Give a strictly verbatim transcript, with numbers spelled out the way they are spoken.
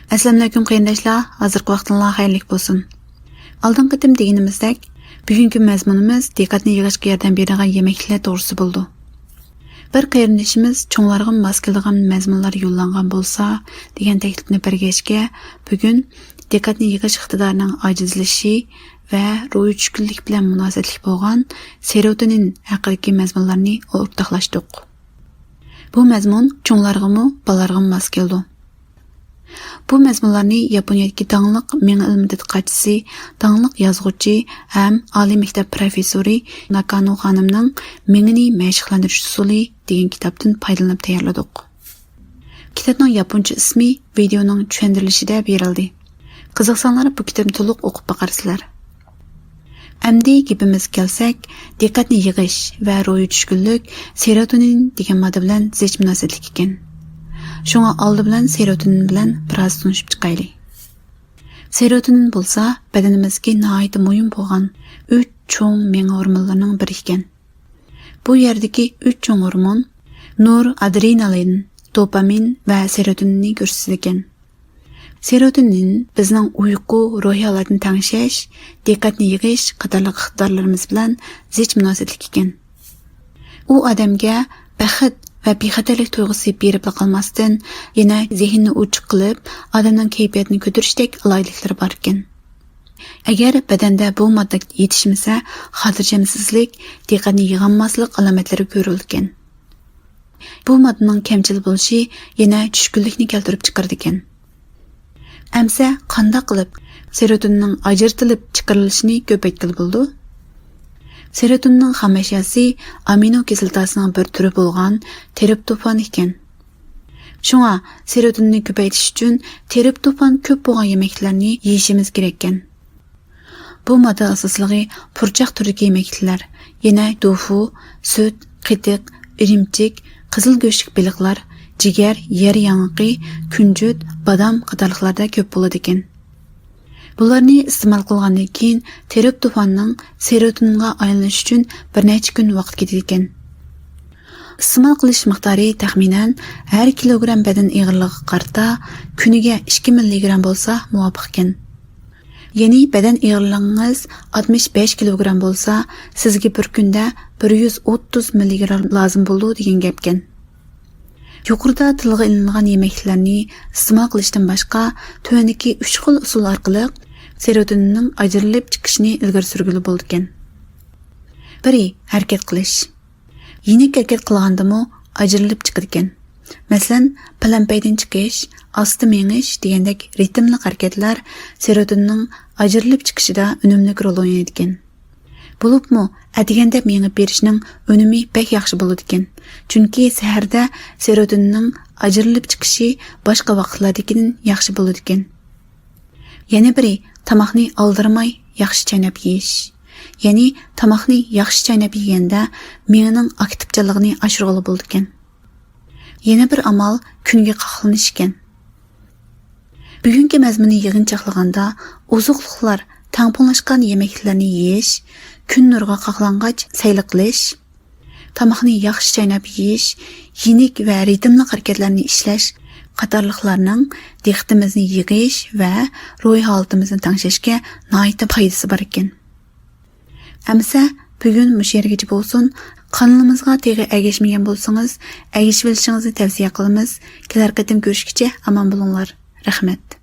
ئەسسالامۇئەلەيكۇم قېرىنداشلار، ھازىرقى ۋاقتىڭلار خەيرلىك بولسۇن. ئالدىنقى قېتىم دېگىنىمىزدەك، بۈگۈنكى مەزمۇنىمىز دىققەتنى يىغىشقا ياردەم بېرىدىغان يېمەكلىكلەر توغرىسىدا بولىدۇ. بىر قېرىندىشىمىز چوڭلارغا ماس كېلىدىغان مەزمۇنلار يوللانغان بولسا دېگەن تەكلىپنى بەرگەچكە، بۈگۈن دىققەتنى يىغىش ئىقتىدارىنىڭ ئاجىزلىشىشى ۋە روھىي چۈشكۈنلۈك بىلەن مۇناسىۋەتلىك بولغان سېروتونىن ھەققىدىكى مەزمۇنلارنى ئورتاقلاشتۇق. بۇ مەزمۇن چوڭلارغىمۇ، بالىلارغىمۇ ماس كېلىدۇ. بۇ مەزمۇنلارنى ياپونىيەدىكى داڭلىق مېڭە ئىلمى تەتقىقاتچىسى، داڭلىق يازغۇچى ھەم ئالىي مەكتەپ پروفېسسورى ناكانو خانىمنىڭ مېڭىنى مەشىقلەندۈرۈش ئۇسۇلى دېگەن كىتابتىن پايدىلىنىپ تەييارلىدۇق. كىتابنىڭ ياپونچە ئىسمى ۋىدېئونىڭ چۈشەندۈرۈلۈشىدە بېرىلدى. قىزىقساڭلار، بۇ كىتابنى تولۇق ئوقۇپ باقارسىلەر. ئەمدى گېپىمىزگە كەلسەك، دىققەتنى يىغىش ۋە روھىي چۈشكۈنلۈك سېروتونىن دېگەن ماددا بىلەن زىچ مۇناسىۋەتلىك ئىكەن. شۇڭا ئالدى بىلەن سېروتونىن بىلەن بىراز تونۇشۇپ چىقايلى. سېروتونىن بولسا بەدىنىمىزدىكى ناھايىتى مۇھىم بولغان ئۈچ چوڭ مېڭە ھورمونلىرىنىڭ بىرى ئىكەن. بۇ يەردىكى ئۈچ چوڭ ھورمون نور ئادرېنالىن، دوپامىن ۋە سېروتونىننى كۆرسىتىدىكەن. سېروتونىن بىزنىڭ ئۇيقۇ، روھىي ھالەتنى تەڭشەش، دىققەتنى يىغىش قاتارلىق ئىقتىدارلىرىمىز بىلەن زىچ مۇناسىۋەتلىك ئىكەن. ئۇ ئادەمگە بەخت ۋە بىخەتەرلىك تۇيغۇسى بېرىپلا قالماستىن، يەنە زېھىننى ئوچۇق قىلىپ، ئادەمنىڭ كەيپىياتىنى كۆتۈرۈشتەك ئالاھىدىلىكلىرى باركەن. ئەگەر بەدەندە بۇ ماددا يېتىشمىسە، خاتىرجەمسىزلىك، دىققەتنى يىغالماسلىق ئالامەتلىرى كۆرۈلىدىكەن. بۇ ماددىنىڭ كەمچىل بولۇشى يەنە چۈشكۈنلۈكنى كەلتۈرۈپ چىقىرىدىكەن. ئەمسە قانداق قىلىپ سېروتونىننىڭ ئاجرىتىلىپ چىقىرىلىشىنى كۆپەيتكىلى بولىدۇ؟ سېروتونىننىڭ خام ئەشياسى ئامىنو كىسلاتاسىنىڭ بىر تۈرى بولغان ترىپتوفان ئىكەن. شۇڭا سېروتونىننى كۆپەيتىش ئۈچۈن ترىپتوفان كۆپ بولغان يېمەكلىكلەرنى يېيىشىمىز كېرەككەن. بۇ ماددا ئاساسلىقى پۇرچاق تۈرىدىكى يېمەكلىكلەر، يەنە توفۇ، سۈت، قېتىق، ئىرىمچىك، قىزىل گۆشلۈك بېلىقلار، جىگەر، يەر ياڭىقى، كۈنجۈت، بادام قاتارلىقلاردا كۆپ بولىدىكەن. بۇلارنى ئىستېمال قىلغاندىن كېيىن، ترىپتوفاننىڭ سېروتونىنغا ئايلىنىش ئۈچۈن بىر نەچچە كۈن ۋاقىت كېتىدىكەن. ئىستېمال قىلىش مىقدارى تەخمىنەن ھەر كىلوگرام بەدەن ئېغىرلىقىغا قارىتا كۈنىگە ئىككى مىللىگرام بولسا مۇۋاپىق ئىكەن. يەنى بەدەن ئېغىرلىقىڭىز ئاتمىش بەش كىلوگرام بولسا، سىزگە بىر كۈندە بىر يۈز ئوتتۇز مىللىگرام لازىم بولىدۇ دېگەن گەپكەن. يۇقىرىدا تىلغا ئېلىنغان يېمەكلىكلەرنى ئىستېمال قىلىشتىن باشقا، تۆۋەندىكى ئۈچ خىل ئۇسۇل ئارقىلىق سېروتونىننىڭ ئاجرىلىپ چىقىشىنى ئىلگىرى سۈرگىلى بولىدىكەن. بىرى، ھەرىكەت قىلىش. يېنىك ھەرىكەت قىلغاندىمۇ ئاجرىلىپ چىقىدىكەن. مەسىلەن، پەلەمپەيدىن چىقىش، ئاستا مېڭىش دېگەندەك رىتىملىق ھەرىكەتلەر سېروتونىننىڭ ئاجرىلىپ چىقىشىدا ئۈنۈملۈك رول ئوينايدىكەن. بولۇپمۇ ئەتىگەندە مېڭىپ بېرىشنىڭ ئۈنۈمى بەك ياخشى بولىدىكەن. چۈنكى سەھەردە سېروتونىننىڭ ئاجرىلىپ چىقىشى باشقا ۋاقىتلاردىكىدىن ياخشى بولىدىكەن. يەنە بىرى، تاماقنى ئالدىرىماي ياخشى چايناپ يېيىش. يەنى تاماقنى ياخشى چايناپ يېگەندە مېڭىنىڭ ئاكتىپچانلىقىنى ئاشۇرغىلى بولىدىكەن. يەنە بىر ئامال كۈنگە قاقلىنىش ئىكەن. بۈگۈنكى مەزمۇننى يىغىنچاقلىغاندا، ئوزۇقلۇقلار، تەڭپۇڭلاشقان يېمەكلىكلەرنى يېيىش، كۈن نۇرىغا قاقلانغاچ سەيلە قىلىش، تاماقنى ياخشى چايناپ يېيىش، يېنىك ۋە رىتىملىق ھەرىكەتلەرنى ئىشلەش قاتارلىقلارنىڭ دىققىتىمىزنى يىغىش ۋە روھىي ھالىتىمىزنى تەڭشەشكە ناھايىتى پايدىسى بار ئىكەن. ئەمىسە بۈگۈن مۇشۇ يەرگىچە بولسۇن. قانىلىمىزغا تېخى ئەگەشمىگەن بولسىڭىز، ئەگىشىۋېلىشىڭىزنى تەۋسىيە قىلىمىز. كېلەر قېتىم كۆرۈشكىچە ئامان بولۇڭلار. رەھمەت.